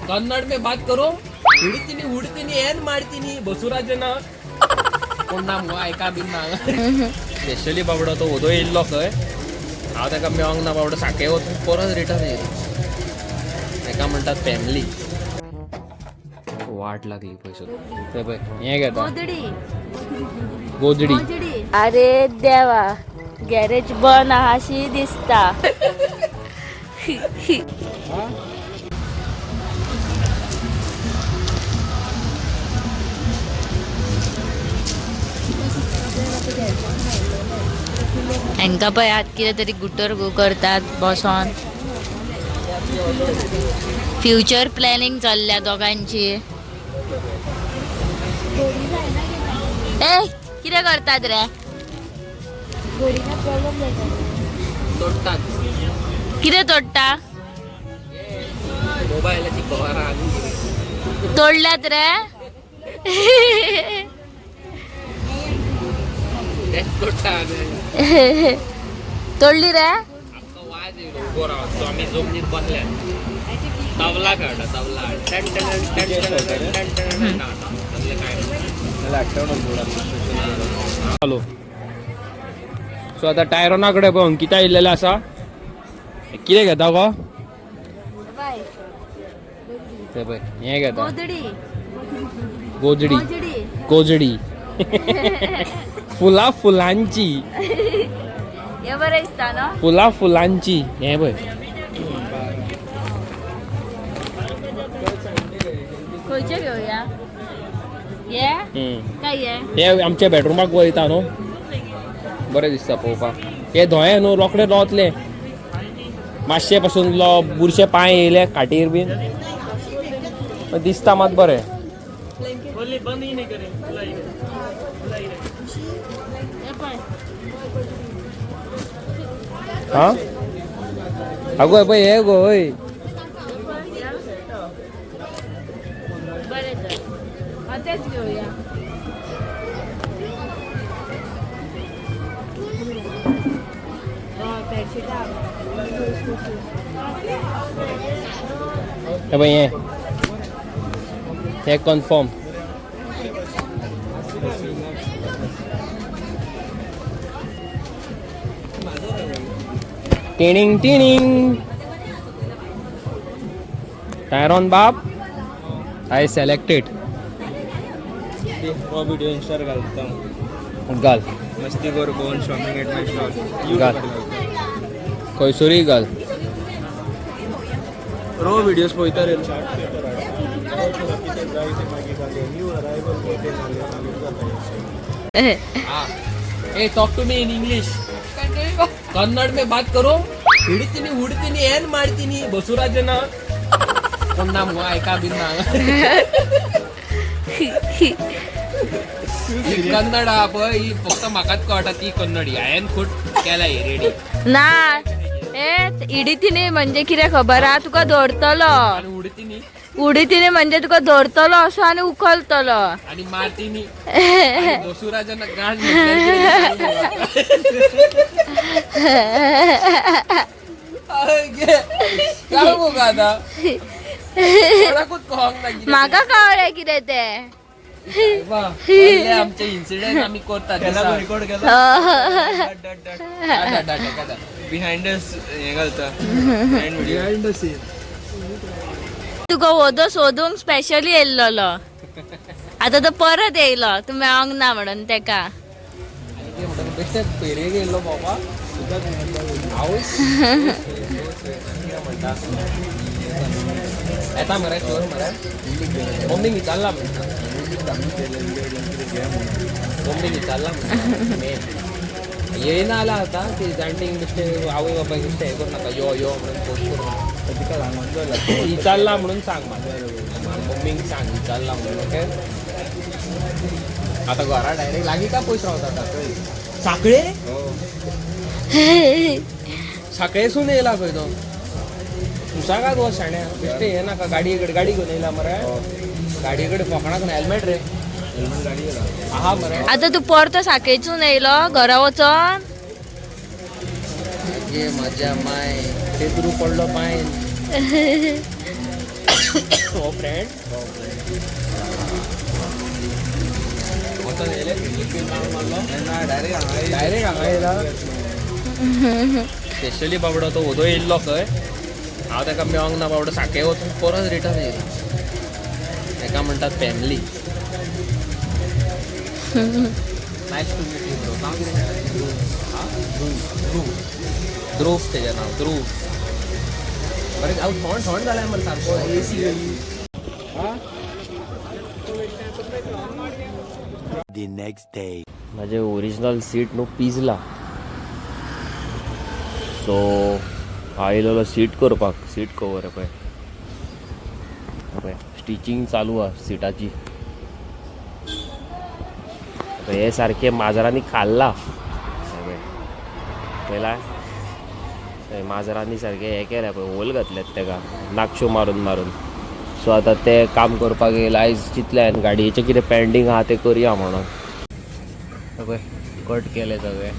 कन्नड में बात करो. हिडತೀನಿ ಹುಡ್ತೀನಿ ಏನ್ ಮಾಡ್ತೀನಿ बसवराजना कोण ना मुगो आयका बीन ना. स्पेशली बाबडो तो वदो येयल्लो खंय, हांव ताका मेळोंक ना बाबडो, साके वचून परत रिटर्न येयलो. ताका म्हणटात फॅमिली. वाट लागली पयसो ते पळय हें घेता. गोदडी. गोदडी. गोदडी. अरे देवा, गॅरेज बंद आहा शी दिसता. हेंका पळय आत कितें तरी गुटर गो करतात बसोन. फ्युचर प्लॅनिंग चल्ल्या दोगांची. ए, कितें करतात रे? तोडटात. कितें तोडटा? मोबायलाची कवरां आनी कितें. तोडल्यात रे? तेच तोडटा आमी. तोडली रे? आमकां वाज येयलो उबो रावन. आमी जमनीर बसल्यात, तबला खेळटा तबला. टन टन टन टन टन टन टन टन. तसलें कांय. हॅलो, सो आतां टायरोना कडेन पळय अंकिता येयल्लेलें आसा. कितें घेता गो? ते पळय हें घेता. गोदडी. गोजडी. गोदडी. गोजडी, फुलां फुलांची. हे बरें दिसता न्हू? फुलां फुलांची हें पळय. खंयचे घेवया? हे काय हे? हे आमच्या बेडरुमाक वयता न्हू, बरें दिसता पळोवपाक. हे धोये न्हू, रोखडे लोतले मातशे पासून लो बुरशे पांय येयले खाटीर बीन, पण दिसता मात बरें. हे पळय. हा, अगो पळय हे गो हय. बरें तर, हा, तेच घेवया. हे पळय हे हे कन्फर्म. टिणिंग टिणिंग. टायरॉन बाब, I selected. हो व्हिडिओ इन्स्टार घालता. घाल. मस्ती कर कोण शॉपिंग एट my stall. घाल. खंयसरूय घाल. रो व्हिडिओज पळयता रे. ए, talk to me in English. Kannada में बात करो. ಹಿಡಿತೀನಿ ಹುಡ್ತೀನಿ ಏನ್ ಮಾಡ್ತೀನಿ ಬಸವರಾಜನ कोण ना मुगो आयका बीन ना. ही कन्नड आहा पळय, ही फक्त म्हाकाच कळटा ती कन्नड. ही हांवें खूट केला ही रेडी. ना, ए, इडितिनी म्हणजे कितें खबर आहा तुका? धरतलो. आनी उडतिनी. उडितिनी म्हणजे तुका धरतलो असो आनी उखलतलो. आनी मारतिनी. आनी बसवराजन गांड म्हटल्यार कितें? अरे, काय मुगो आतां कोणाकूच कळोंक ना कितें. म्हाका कळ्ळें कितें तें. वा, कसले आमचे इन्सिडेंट आमी करतात दिसा. रिकॉर्ड केला. काडा, काडा, काडा. बिहाइंड हे घालता, बिहाइंड the scene. तुका वोदो सोदूंक स्पेशली येयल्लो, आतां तो परत येयलो तूं मेळोंक ना म्हणून तेका. आनी कितें म्हणटा, बेश्टे फेरयेक येयल्लो बाबा हांव. कितें म्हणटा, येता मरे, शुअर मरे? मम्मीक विचारला म्हणटा, मम्मीक विचारला म्हणटा. मेन येयना जाल्यार आतां ती जाणटी बेश्टे आवय बापायक बेश्टे हें करूं नाका, यो यो म्हणून फोर्स करूं नाका. तिका सांगून जाय. विचारला म्हणून सांग म्हाका, मम्मीक सांग विचारला म्हणून. ओके, आता घरा डायरेक्ट लागीं का पयस रावता आतां? साखळे. साखळेसून येयला खंय तो. सुसागाद वच शाण्या, बेश्टे हे नाका. गाडये कडेन गाडी घेवन येयला मरे, गाडये कडेन फोकणाक. हेल्मेट रे? हेल्मेट गाडी आहा मरे? आतां तूं परतो साखळेसून येयलो घरा वचोन. गे म्हज्या माय, पेद्रू पडलो पांयन. हो फ्रेंड वचोन येयले बीन रावंड मारलो. ना, डायरेक्ट हांगा येयला. डायरेक्ट हांगा येयला. स्पेशली बाबडो तो वदो येयल्लो खंय, हांव ताका मेळोंक ना बाबडो, साके वचून परत रिटर्न येयलो. ताका म्हणटात family. Nice to meet you bro. नांव कितें? ध्रुव. ध्रुव, ध्रुव तेजें नांव ध्रुव. बरें, हांव थोंड थोंड जालें मरे सारको एसी. The next day. म्हाजें ओरिजिनल सीट न्हू पिजला, सो हांव येयलेलो सीट करपाक. सीट कवर पळय पळय, स्टिचींग चालू आहा सिटाची. हे सारकें माजरांनी खाल्लां. हें पळय, पळयला, थंय माजरांनी सारकें हें केलें पळय, होल घातल्यात तेका नाकश्यो मारून मारून. सो आतां तें काम करपाक येयला. आयज चिंतलें हांवें गाडयेचें कितें पेंडींग आहा तें करया म्हणून. हे पळय, कट केलें सगळें.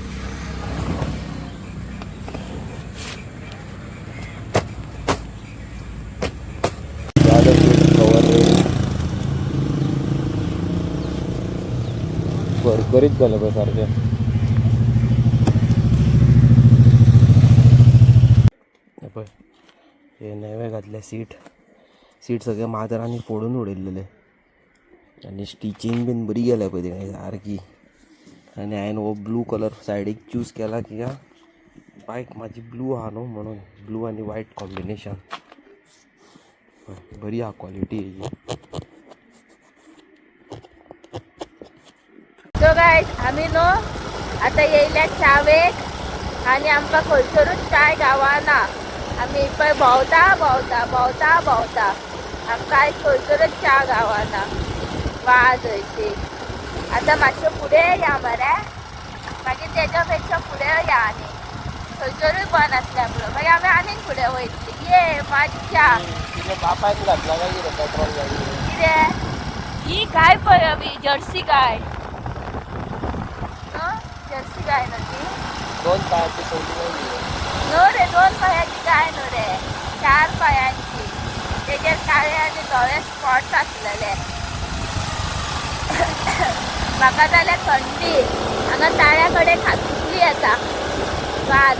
कवर करकरीत जालें पळय सारकें. हे पळय, हे नवे घातले सीट. सीट सगळे माजरांनी फोडून उडयल्लेले आनी स्टिचींग बीन बरी गेल्या पळय तिणें सारकी. आनी हांवें हो ब्लू कलर सायडीक चूज केला कित्याक बायक म्हाजी ब्लू आहा न्हू म्हणून. ब्लू आनी वायट कॉम्बिनेशन बरी आहा क्वॉलिटी हेजी. सो गायज, आमी न्हू आतां येयल्या चावेक आनी आमकां खंयसरूच चाय गावना. आमी पळय भोंवता भोंवता भोंवता भोंवता, आमकां आयज खंयसरूच च्या गावना. वाज हयशी. आतां मातशें फुडें या मरे, मागीर तेज्या पेक्षा फुडें या आनी खंयसरूय बंद आसल्या पुरो, मागीर आमी आनीक फुडें वयतली. ये मज्जा. बापायन घातला काय कितें पेट्रोल गाडी? कितें ही गाय पळय अभी, जर्सी गाय. न्हू, जर्सी गाय न्हू ती. दोन पांयाची सोडली काय कितें? न्हू रे, दोन पायांची गाय न्हू रे, चार पायांची. तेजेर काळे आनी धवे स्पॉट्स आसलेले. म्हाका जाल्यार थंडी हांगा ताळ्या कडेन खातुसली येता वाज.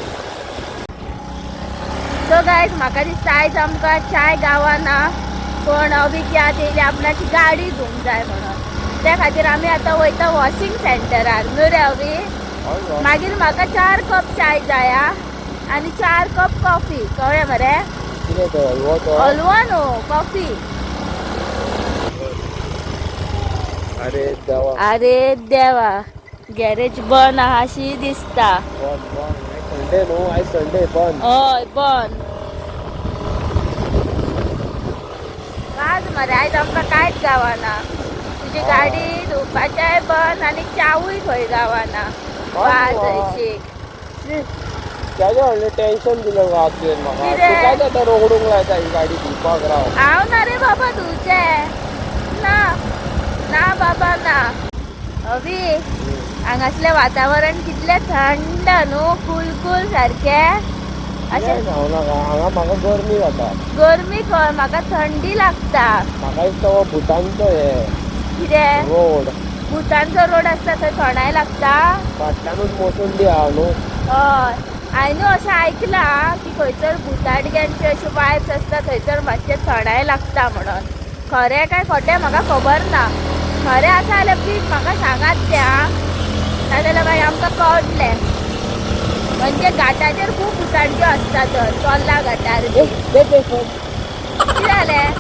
सो गायज, म्हाका दिसता आयज आमकां चाय गावना, पूण अवीक याद येयली आपणाची गाडी धुवंक जाय म्हणून. त्या खातीर आमी आतां वयता वॉशिंग सेंटरार. न्हू रे अवी? मागीर म्हाका 4 कप चाय जाया आनी 4 कप कॉफी. कळ्ळें मरे? कितें तो हलवो तो? हलवो न्हू, कॉफी. अरे देवा. अरे देवा, गॅरेज बंद आहा शी दिसता. बंद बंद. संडे न्हू आयज, संडे बंद. हय, बंद. वाज मरे, आयज आमकां कांयच गावना. तुजी गाडी धुवपाचेंय बंद आनी च्यावूय खंय गावना. वाज हयशी. तेजें व्हडलें टेन्शन दिलें गो आज तुवें म्हाका. कितें? तुकाच आतां रोगडूंक लायता ही गाडी धुवपाक, राव. हांव ना रे बाबा धुवचें, ना ना बाबा ना. अवी, हांगासलें वातावरण कितलें थंड न्हू, कूल कूल सारकें अशें. सांगू नाका, हांगा म्हाका गरमी जाता. गरमी खंय, म्हाका थंडी लागता. म्हाका दिसता हो भुतानचो हे कितें? रोड. भुतांचो रोड आसता थंय थोंडाय लागता. फाटल्यानूच मोसंडी आहा न्हू. हय, हांवें न्हू अशें आयकलां की खंयसर भुताटग्यांचे अशे वायब्स आसता, थंयसर मातशें थंडाय लागता म्हणून. खरें काय खोटें म्हाका खबर ना. खरें आसा जाल्यार प्लीज म्हाका सांगात तें आं, नाजाल्यार मागीर आमकां कळटलें. म्हणजे घाटाचेर खूब भुताटक्यो आसता तर चोर्ला घाटार बी. कितें जालें?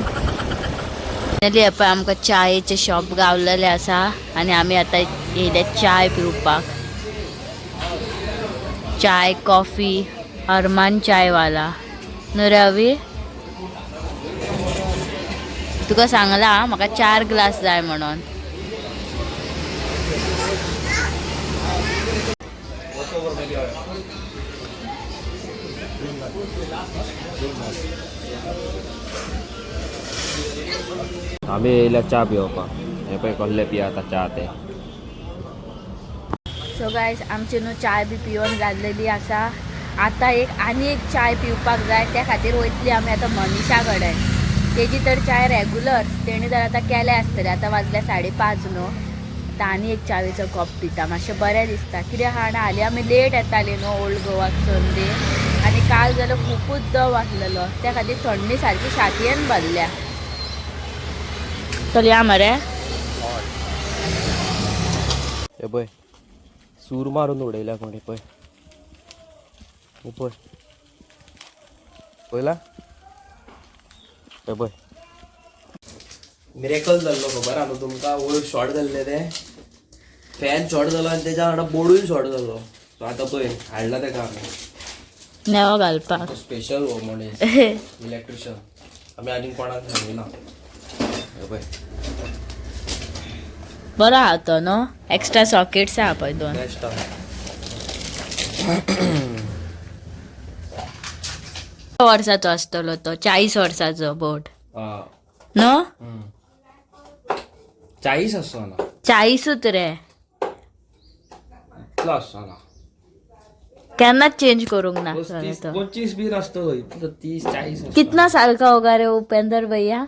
फायनली पळय आमकां चायेचें शॉप गावलेलें आसा आनी आमी आतां येयले चाय पिवपाक. चाय कॉफी, अरमान चायवाला. न्हू रे अवी? तुका सांगला म्हाका 4 ग्लास जाय म्हणून. आमी येयल्या च्या पिवपाक. हे पळय कसले पियाता च्या ते. सो गायज, आमची न्हू चाय बी पिवन जाल्लेली आसा. आतां एक आनी एक चाय पिवपाक जाय, त्या खातीर वयतली आमी आतां मनीषा कडेन. तेजी तर चाय रेगुलर तेणी तर आतां केल्या आसतले. आतां वाजल्या 5:30 न्हू. आतां आनी एक च्यावेचो कप पिता, मातशें बरें दिसता. कित्याक खाणा हालीं आमी लेट येताली न्हू ओल्ड गोवाक संदे, आनी काल जाल्यार खुबूच दव आसलेलो, त्या खातीर थंडी सारकी छातयेन भरल्या. चल या मरे. हे पळय, सूर मारून उडयल्या कोणी. पळय, हे पळय, पळयला, हे पळय. मिरेकल जाल्लो खबर आहा न्हू तुमकां? वयर शॉर्ट जाल्ले ते फॅन शॉर्ट जालो आनी तेज्या वांगडा बोर्डूय शॉर्ट जालो. सो आतां पळय हाडला तेका आमी नेवो घालपाक. स्पेशल हो मनीस, इलेक्ट्रिशियन. आमी आनी कोणाक सांगिना. हे पळय. बरो आहा तो न्हू, एक्स्ट्रा सॉकेट्स आहा पळय दोन. बेस्ट आहा. वर्साचो आसतलो तो, 40 वर्साचो बोट न्हू. 40 आसतो ना? 40ूच रे. इतलो आसतो ना. केन्नाच चेंज करूंक ना. 35 तो 25 बीन आसतलो इतलो, 30 40 आसतो. कितना साल का होगा रे उपेंद्र भैया?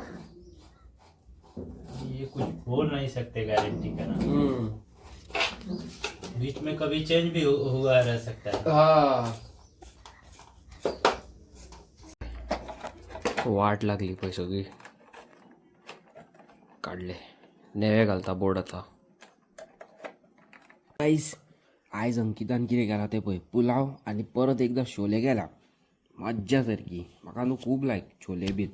ये कुछ बोल नहीं सकते गारंटी का ना. बीच में कभी चेंज भी हुआ रह सकता है. हा, वाट लागली पळय सगळी. काडले, नेवे घालता बोर्ड आतां. गायज, आयज अंकितान कितें केलां तें पळय. पुलाव आनी परत एकदां शोले केला. मज्जा सारकी. म्हाका न्हू खूब लायक छोले बीन.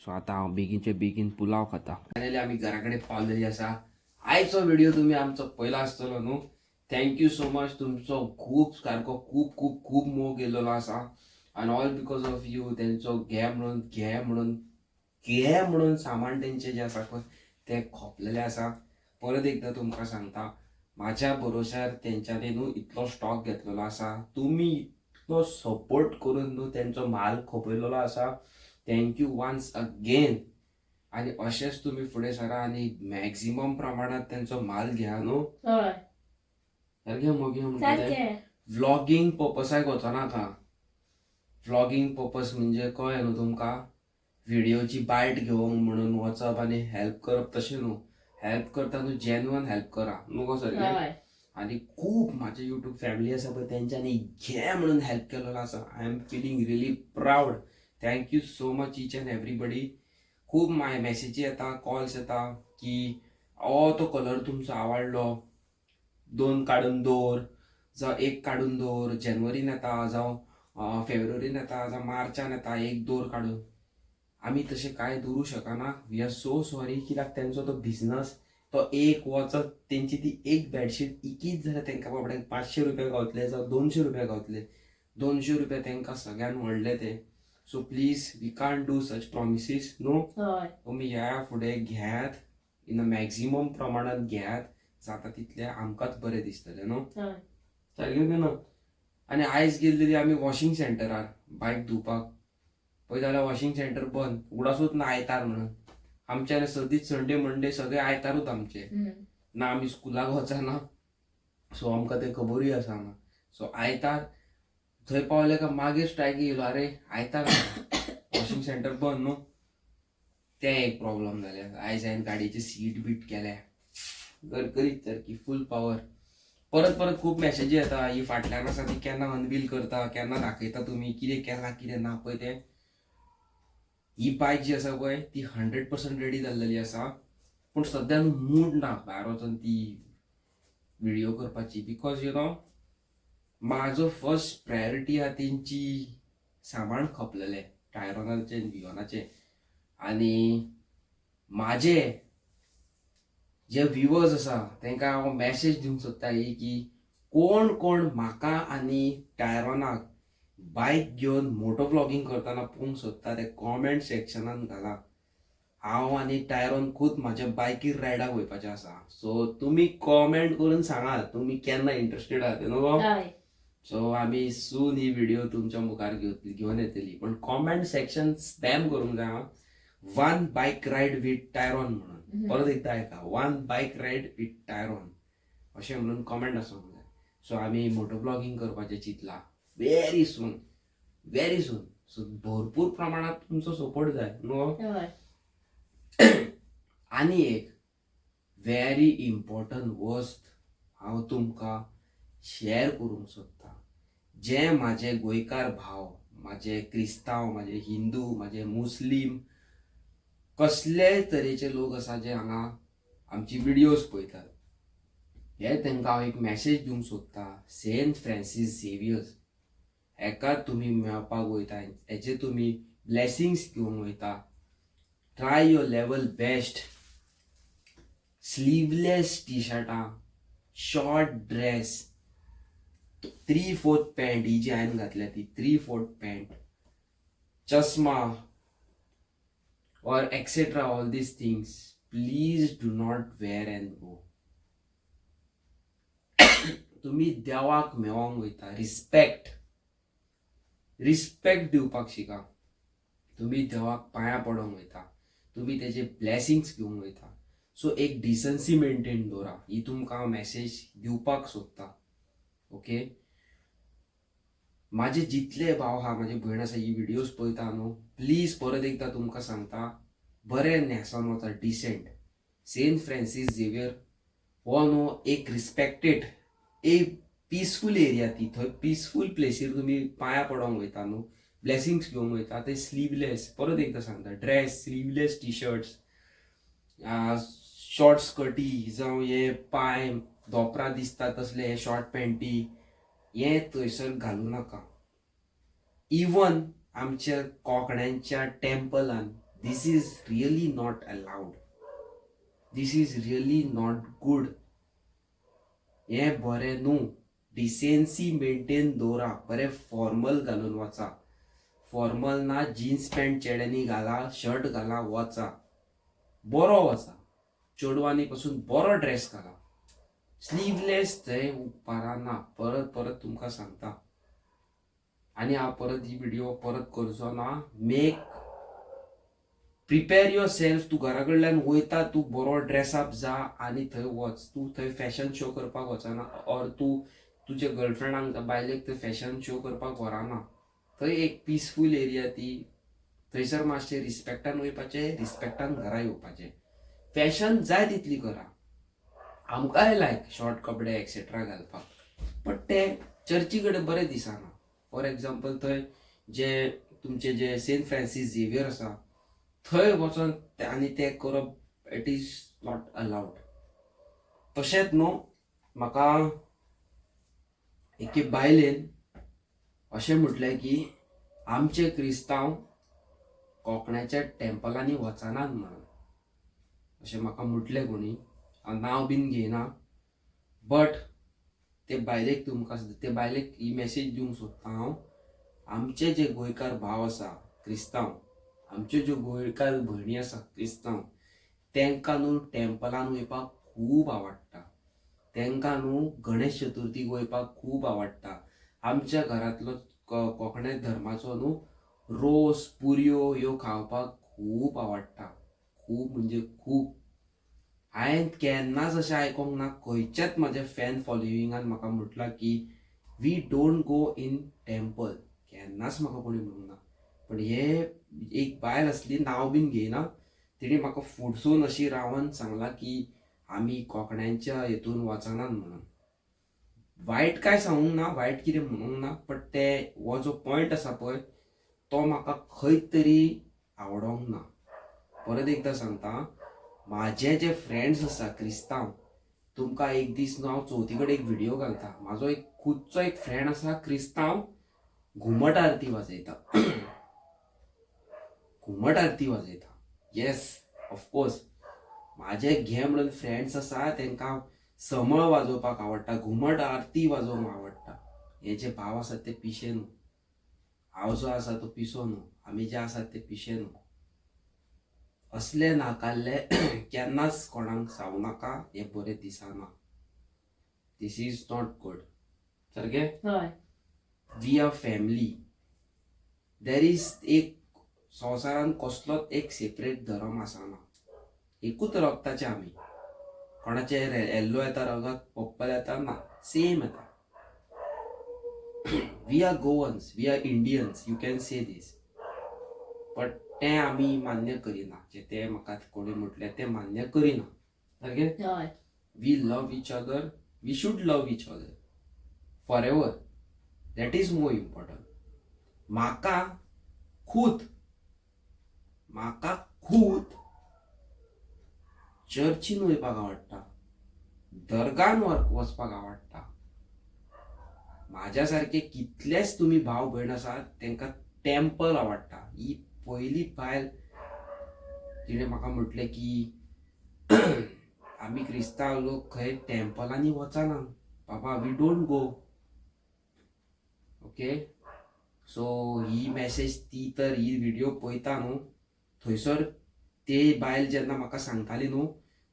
सो आतां हांव बेगीनचे बेगीन पुलाव खाता. फायनली आमी घरा कडेन पावलेली आसा. आयचो व्हिडिओ तुमी आमचो पयला आसतलो न्हू. Thank you so much. तुमचो खूब सारको खूब खूब खूब मोग येयलेलो आसा आनी ऑल because of you. तेंचो घे म्हणून, घे म्हणून, घे म्हणून सामान तेंचें जें आसा पळय तें खोपलेलें आसा. परत एकदां तुमकां सांगता, म्हाज्या भरोश्यार तेंच्यांनी न्हू इतलो स्टॉक घेतलेलो आसा. तुमी इतलो सपोर्ट करून न्हू तेंचो म्हाल खपयलेलो आसा. Thank you once again. आनी अशेंच तुमी फुडें सरा आनी मॅक्झिमम प्रमाणात तेंचो म्हाल घेया न्हू. सारकें मोगे म्हणटा तें. व्लॉगींग पर्पसाक वचनाका. व्लॉगींग पर्पस म्हणजे कळ्ळें न्हू तुमकां? व्हिडियोची बायट घेवंक म्हणून वचप आनी हेल्प करप तशें न्हू. हेल्प करता न्हू, जेन्युअन हेल्प करा न्हू गो सारकें. आनी खूब म्हाजे युट्यूब फॅमिली आसा पळय, तेंच्यांनी घे म्हणून हेल्प केलेलो आसा. I am feeling really proud. Thank you so much each and everybody. खूब माय मॅसेजी येता, कॉल्स येता की ओ तो कलर तुमचो आवडलो, दोन काडून दवर जावं एक काडून दवर, जेनवरीन येता जावं फेब्रुवारीन येता जावं मार्चान येता, एक दवर काडून. आमी तशें कांय दवरूं शकना. We are so sorry. कित्याक तेंचो तो बिजनस, तो एक वचत तेंची ती एक बेडशीट इकीच जाल्यार तेंकां बाबड्यांक 500 रुपया गावतले जावं 200 रुपया गावतले. 200 रुपया तेंकां सगळ्यान व्हडले ते. So please, we can't do such promises न्हू. तुमी ह्या फुडें घेयात, इन अ मॅक्झिमम प्रमाणात घेयात, जाता तितलें आमकांच बरें दिसतलें न्हू. सारकें की ना? आनी आयज गेल्लेली आमी वॉशिंग सेंटरार बायक धुवपाक. पळय जाल्यार वॉशिंग सेंटर बंद. उगडासूच ना आयतार म्हणून. आमच्या सदींच संडे मंडे सगळे आयतारूच आमचे ना. आमी स्कुलाक वचना, सो आमकां तें खबरूय आसना. सो आयतार थंय पावले काय मागीर स्ट्रायक येयलो, अरे आयतार वॉशिंग सेंटर बंद न्हू. तें एक प्रॉब्लम जालें. आयज हांवें गाडयेची सीट बीट केल्या गरगरीत सारकी, फूल पावर. परत परत खूब मॅसेजी येता, ही फाटल्यान आसा ती केन्ना अनवील करता, केन्ना दाखयता तुमी कितें केलां कितें ना. पळय तें ही बायक जी आसा पळय ती 100% रेडी जाल्लेली आसा, पूण सद्या न्हू मूड ना भायर वचून ती व्हिडिओ करपाची, because you know म्हाजो फर्स्ट प्रायोरिटी आहा तेंची सामान खपलेलें टायरोनाचें, वियोनाचें. आनी म्हाजे जे व्युवर्स आसा तांकां हांव मॅसेज दिवंक सोदता ही की कोण कोण म्हाका आनी टायरोनाक बायक घेवन मोटो व्लॉगींग करतना पळोवंक सोदता ते कॉमेंट सेक्शनान घाला. हांव आनी टायरोन खूद म्हाज्या बायकीर रायडाक वयपाचें आसा. सो तुमी कॉमेंट करून सांगात तुमी केन्ना इंट्रस्टेड आहात ते न्हू. सो आमी सून ही व्हिडिओ तुमच्या मुखार घेवन येतली, पण कॉमेंट सेक्शन स्पॅम करूंक जाय one bike ride with Tyron म्हणून. परत एकदा आयका, one bike ride with Tyron अशें म्हणून कॉमेंट आसूंक जाय. सो आमी मोटो ब्लॉगींग करपाचें चिंतलां very soon, very soon. So भरपूर प्रमाणात तुमचो सपोर्ट जाय न्हू. आनी एक व्हेरी इम्पॉर्टंट वस्त हांव तुमकां शेअर करूंक सोदतां, जे म्हाजे गोंयकार भाव, म्हाजे क्रिस्तांव, म्हाजे हिंदू, म्हाजे मुस्लीम, कसलेय तरेचे लोक आसा जे हांगा आमची विडियोज पळयतात, हे तांकां हांव एक मॅसेज दिवंक सोदतां. सेंट फ्रांसीस झेवियर्स हेका तुमी मेळपाक वयता, हेजे तुमी ब्लेसिंग्स घेवंक वयता, try your level best. Sleeveless टी-शर्टां, short dress, 3/4 pant, ही जी हांवें घातल्या ती 3/4 पॅन्ट, चश्मा or etc., all these things please do not wear and go. तुम्ही देवाक मेळोंक वयता, रिस्पेक्ट, रिस्पेक्ट दिवपाक शिका. तुमी देवाक पांयां पडोंक वयता, तुमी तेजे ब्लेसिंग्स घेवंक वयता, सो एक डिसन्सी मेंटेन दवरा. ही तुमकां हांव मॅसेज दिवपाक सोदतां. ओके, म्हाजे जितले भाव आहा, म्हाजी भयण आसा, ही विडियोज पळयता न्हू, प्लीज परत एकदां तुमकां सांगता, बरें न्हेसोन वता, डिसेंट. सेंट फ्रांसीस झेवियर हो न्हू एक रिस्पेक्टेड, एक पिसफूल एरिया ती. थंय पिसफूल प्लेसीर तुमी पांयां पडोंक वयता न्हू, ब्लेसिंग्स घेवंक वयता, ते स्लीवलेस, परत एकदां सांगता, dress, sleeveless T shirts, short स्कर्टी, जावं हे पांय धोंपरां दिसता तसले हे शॉर्ट पॅन्टी, हे थंयसर घालूं नाका. इवन आमच्या कोंकण्यांच्या टेम्पलान this is really not allowed, this is really not good. हें बरें न्हू. डिसेन्सी मेंटेन दवरा, बरें फॉर्मल घालून वचा. फॉर्मल ना, जिन्स पॅन्ट चेड्यांनी घाला, शर्ट घाला, वचा, बरो वचा. चेडवांनी पसून बरो ड्रेस घाला. स्लीवलेस थंय उपकारना, परत परत तुमकां सांगता. आनी हांव परत ही विडियो परत करचो ना. मेक प्रिपेर your self. तूं घरा कडल्यान वयता, तूं बरो ड्रेसअप जा आनी थंय वच. तूं थंय फॅशन शो करपाक वचना ऑर तूं तुज्या गर्लफ्रेंडाक, बायलेक थंय फॅशन शो करपाक व्हरना. थंय एक पिसफूल एरिया ती, थंयसर मातशें रिस्पेक्टान वयपाचें, रिस्पेक्टान घरा येवपाचें. फॅशन जाय तितली करा, आमकांय लायक शॉर्ट कपडे एक्सेट्रा घालपाक, बट ते चर्ची कडेन बरें दिसना. फॉर एग्जाम्पल, थंय जे तुमचे जे सेंट फ्रांसीस झेवियर आसा, थंय वचोन आनी तें करप, it is not allowed. तशेंच न्हू, म्हाका एके बायलेन अशें म्हटलें की आमचे क्रिस्तांव कोंकण्याच्या टेम्पलांनी वचनात म्हणून. अशें म्हाका म्हटलें कोणी, हांव नांव बीन घेयना, बट ते बायलेक, तुमकां ते बायलेक ही मॅसेज दिवंक सोदता हांव. आमचे जे गोंयकार भाव आसा क्रिस्तांव, आमच्यो ज्यो गोंयकार भयणी आसा क्रिस्तांव, तांकां न्हू टेम्पलान वयपाक खूब आवडटा. तांकां न्हू गणेश चतुर्थीक वयपाक खूब आवडटा. आमच्या घरांतलो कोंकणी धर्माचो न्हू रोस, पुरयो ह्यो खावपाक खूब आवडटा, खूब म्हणजे खूब. हांवें केन्नाच अशें आयकोंक ना, खंयच्याच म्हाज्या फॅन फॉलोइंगान म्हाका म्हटलां की we don't go in temple. केन्नाच म्हाका कोणी म्हणूंक ना. पण हे एक बायल आसली, नांव बीन घेयना, तिणें म्हाका फुडसून अशी रावन सांगलां की आमी कोंकण्यांच्या हेतून वचनात म्हणून. वायट काय सांगूंक ना, वायट कितें म्हणूंक ना, बट ते हो जो पॉयंट आसा पळय, तो म्हाका खंय तरी आवडोंक ना. परत एकदां सांगता, म्हाजे जे फ्रेंड्स आसा क्रिस्तांव, तुमकां एक दीस न्हू हांव चवथी कडेन एक विडियो घालता. म्हाजो एक खुदचो एक फ्रेंड आसा क्रिस्तांव, घुमट आरती वाजयता, घुमट आरती वाजयता. येस, ऑफकोर्स, म्हाजे घे म्हणून फ्रेंड्स आसा, तांकां समळ वाजोवपाक आवडटा, घुमट आरती वाजोवंक आवडटा. हे जे भाव आसात ते पिशे न्हू. हांव जो आसा तो पिसो न्हू, आमी जे आसात ते पिशे न्हू. असले नाकाल्ले केन्नाच कोणाक सांगू नाका, हे बरें दिसना. This is not good. सारकें. हय. We are family. There is एक संवसारान कसलोच एक सेपरेट धर्म आसना. एकूच रगताचे आमी. कोणाचे येल्लो येता रगत, पर्पल येता ना, सेम येता. We are Goans, we are Indians, you can say this, but तें आमी मान्य करिना, जे ते म्हाका कोणी म्हटलें तें मान्य करिना सारकें. हय. We love each other, we should love each other forever, that is more important. म्हाका खूद, म्हाका खूद चर्चीन वयपाक आवडटा, दर्गान वचपाक आवडटा. म्हाज्या सारके कितलेच तुमी भाव भयण आसात तांकां टेम्पल आवडटा. ही पयली बायल तिणें म्हाका म्हटलें की आमी क्रिस्तांव लोक खंय टेम्पलांनी वचना बाबा, we don't go. Okay, so he message ती तर ही व्हिडिओ पळयता न्हू, थंयसर ते बायल जेन्ना म्हाका सांगताली न्हू,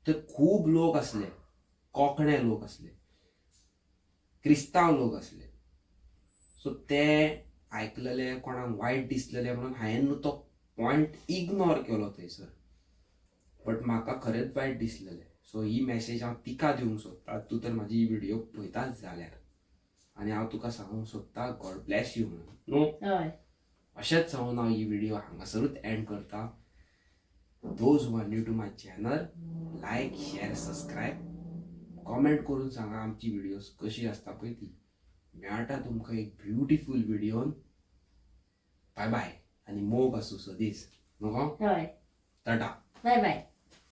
थंय खूब लोक आसले, कोंकणे लोक आसले, क्रिस्तांव लोक आसले. सो ते आयकलेले कोणाक वायट दिसलेले म्हणून हांवें न्हू तो पॉयंट इग्नोर केलो थंयसर, बट म्हाका खरेंच वायट दिसलेलें. सो ही मॅसेज हांव तिका दिवंक सोदतां, तूं तर म्हाजी ही व्हिडिओ पळयताच जाल्यार, आनी हांव तुका सांगूंक सोदतां गॉड ब्लॅस you म्हणून न्हू. हय. अशेंच सांगून हांव ही व्हिडिओ हांगासरूच एंड करता. Those who are new to my channel, like, share, subscribe, comment करून सांगा आमची व्हिडिओज कशी आसता पळय ती. मेळटा तुमकां एक ब्युटिफूल व्हिडियोन. बाय बाय आनी मोग आसूं सदीच न्हू. हय. टाटा. Bye bye.